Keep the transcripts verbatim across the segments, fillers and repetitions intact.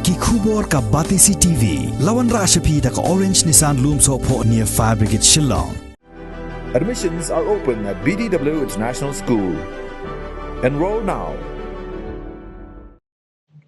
Ki khubor ka Batesi T V. La wanrah sha phi da ka Orange Nissan Lumsohphoh near Fire Brigade Shillong. Admissions are open at B D W International School. Enroll now.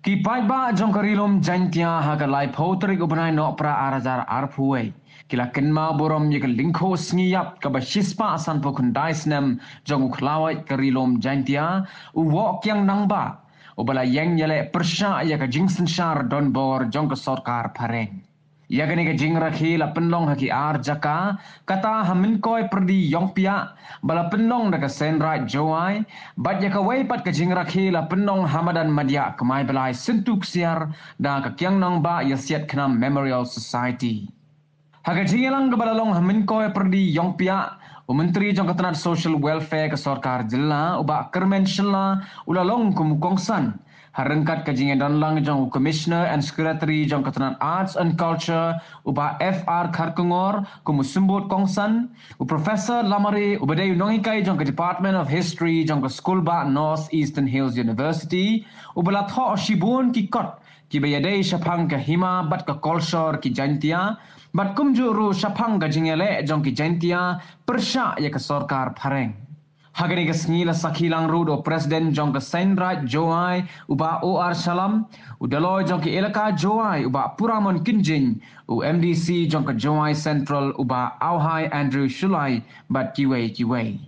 Ki paidbah jong ka Ri Lum Jaintia ha ka laiphew tarik u bnai Nohprah ar hajar arphew wei ki la kynmaw burom ïa ka lyngkhuh sngi ïap kaba shispah sanphew khyndai snem jong u khlawait ka Ri Lum Jaintia, u Woh Kiang Nangbah, uba la ïeng ïaleh pyrshah ïa ka jingsynshar donbor jong ka sorkar phareng. Ïa kane ka jingrakhe la pynlong ha ki ar jaka, kata ha Mynkoi Pyrdi Ïongpiah, ba la pynlong da ka Seinraij Jowai, bad ïa kawei pat ka jingrakhe la pynlong ha madan Madiah Kmai Blai Syntu Ksiar da ka Kiang Nangbah Ïasiat Khnam Memorial Society. Ha ka jingïalang kaba la long ha Mynkoi Pyrdi Ïongpiah, u Myntri jong ka tnat Social Welfare ka sorkar jylla, u Bah Kyrmen Shylla, u la long kum u kongsan. Ha ryngkat ka jingïadonlang jong u Commissioner and Secretary jong ka tnat Arts and Culture, u Bah F R Kharkongor, kum u symbud kongsan, u Professor Lamare, uba dei u nonghikai jong ka Department of History jong ka Skulbah North Eastern Hills University, uba la thoh shibun ki kot kiba ïadei shaphang ka hima bad ka kolshor ki Jaintia, bad kumjuh ruh shaphang ka jingïaleh jong ki Jaintia pyrshah ïa ka sorkar phareng. Ha kane ka sngi la sakhi lang ruh da u President jong ka Seinraij Jowai, u Bah O R Shallam, u Daloi jong ka Elaka Jowai, u Bah Puramon Kynjing, u M D C jong ka Jowai Central, u Bah Auhai Andrew Shullai, bad kiwei kiwei.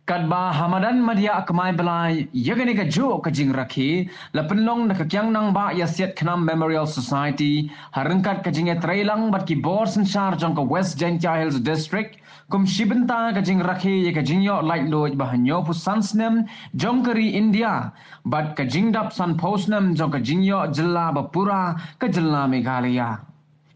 Katba ha madan Madiah Kmai Blai, ïa kane kajuh ka jingrakhe la pynlong da ka Kiang Nangbah Ïasiat Khnam Memorial Society, ha ryngkat ka jingïatreilang bad ki bor synshar jong ka West Jaintia Hills District, kum shi bynta ka jingrakhe ïa ka jingïoh laitluid ba hynñiewphew san snem jong ka ri India, bad ka jingdap sanphew snem jong ka jingïoh jylla ba pura ka jylla Meghalaya.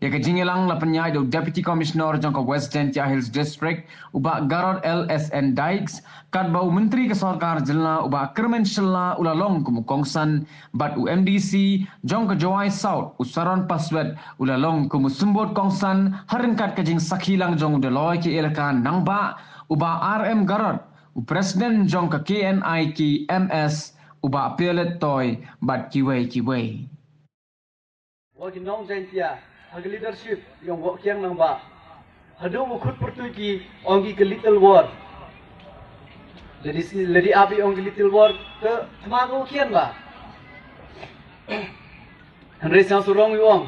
Ïa ka jingïalang la pynïaid da u Deputy Commissioner jong ka West Jaintia Hills District, u Bah Garod L S N Dykes, katba u Myntri ka sorkar jylla, u Bah Kyrmen Shylla, u la long kum u kongsan, bad u M D C jong ka Jowai South, u Saron Paswet, u la long kum u symbud kongsan, ha ryngkat ka jingsakhi lang jong u Daloi ki Elaka Nangbah, u Bah R M Garod, u President jong ka K N I K M S, u Bah Piolet Toi, bad kiwei kiwei. Wa ki nong Jaintia, ha ka leadership yong Woh Kiang Nangbah, haduh wa khut pyrtuit ki ong ki ka Little War. Lada si, lada ap i ong ki Little War, ka thma ka wa khian ba. Hynrei sngewsarong i ong,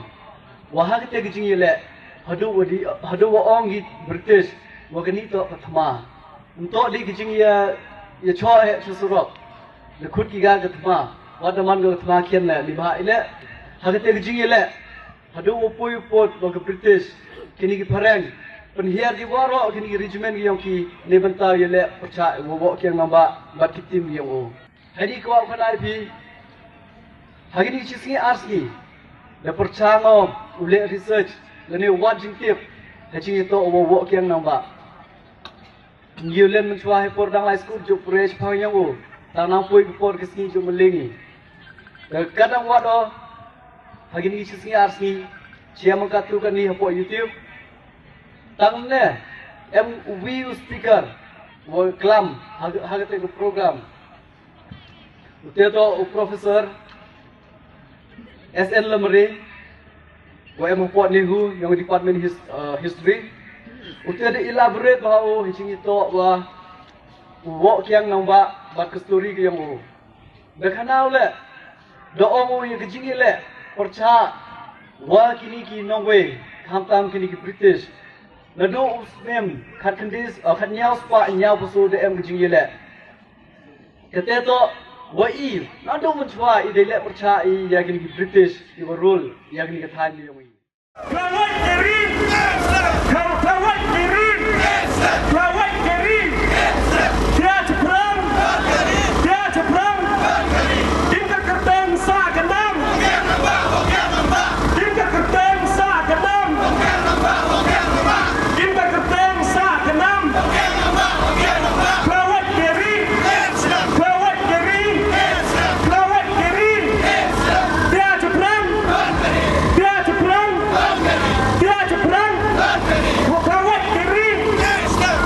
wa ha kata ka jingïaleh, haduh wa di, haduh wa ong ki British, wa kani toh ka thma. Ntoh di ka jingïa, ïa choh heh sha surok. Da khut ki ga ka thma. Wat da man ka thma khian leh, li bha i leh. Ha kata ka jingïaleh, haduh wa poi u pud wa ka British, kini ki phareng, pynhiar ki waroh kini ki regiment ki yong ki, ne bynta ïaleh pyrshah wa Woh Kiang Nangbah bad ki team ki yong u. Hynrei kwah u kynmaw phi, ha kini ki shi sngi ar sngi, da pyrshang u leh research, lane wat jingtip ha jingïatoh wa Woh Kiang Nangbah. Ngi ïoh len mynshuwa ha i por dang lai skul, jong u pyrshah pang yong u. Tang nang poi ka por ka sngi jong u mylli ngi. Ka, ka dang wad o, ha kini ki shi sngi ar sngi, shem ka tu kani hapoh YouTube. Tang ne, em uwi u speaker wa klam ha, ha kata ka program. Ute toh u Professor S N Lamare, wa em hapoh NEHU, yong Department His-, uh, History. Ute da elaborate bha u ha jingïatoh wa u Woh Kiang Nangbah bad ka story ka yong u. Da khana u leh, da ong u ïa ka jingïaleh pyrshah wa kini ki nongwei, khamtam kini ki British. Naduh u snem khat khyndai, uh, khat hynñiew spah hynñiewphew saw da em ka jingïaleh. Kata toh, wa i, naduh mynshuwa i dei leh pyrshah i ïa kini ki British, i wa rule ïa kini ki thaiñ yong i. Khlawait ka ri, khlawait ka ri, khlawait ka ri. Dia chaphrang, dia chaphrang. Im ka kyrteng sa ka nam. Im ka kyrteng sa ka nam. Im ka kyrteng sa ka nam. Khlawait ka ri, khlawait ka ri, khlawait ka ri. Dia chaphrang, dia chaphrang, dia chaphrang. Khlawait ka ri,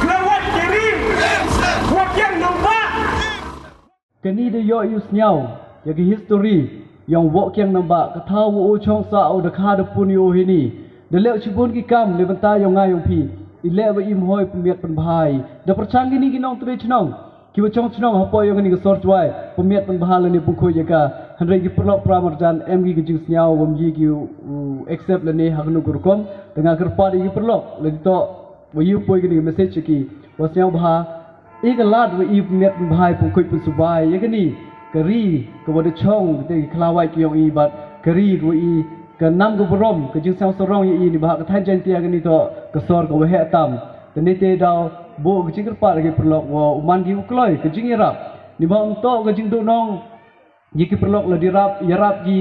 khlawait ka ri. Woh Kiang Nangbah. Kani da ïoh ïa u sngew ïa ka history Yong wok kiang namba ka thaw wa u chong sa u da kha da pun yo hini. Da leh u chibun ki kam le banta yong nga yong phi. I leh wa im hoi pemiat penbhai. Da perchang kini ki nong tre chnong. Ki wa chong chnong hapo yong ni ka sor chwai. Pemiat penbhai le ni pungkhu ya ka. Hynrei ki perlok pra marjan em ki ka jingsnyaw wam yi ki u accept le ni ha kanu ka rukom. Da nga kyrpad ki perlok le to wa yu poi kini ka message ki. Wa snyaw bha. I ka lad wa i pemiat penbhai pungkhu pensubai ya kani. Ka ri ka wa da chong ka te ki khlawai ki yong i bad ka ri ka wa i ka nam ka burom ka jingsnyaw sarong ya i ni bha ka than jan tia kani to ka sor ka wa heh tam. Te ni te daw bo ka jingkyrpad ki perlok wa u man ki u kloi ka jingyarap. Ni bha um to ka jingdonong ya ki perlok la di rap ya rap ki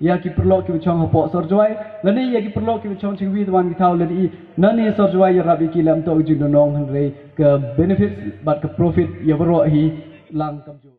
ya ki perlok ki wa chong hapo sor jwai. La ni ya ki perlok ki wa chong chingwi tuan ki thaw la di na ni sor jwai ya rap ya ki lam to ka jingdonong hynrei ka benefits bad ka profit ya baroh hi lang kamju.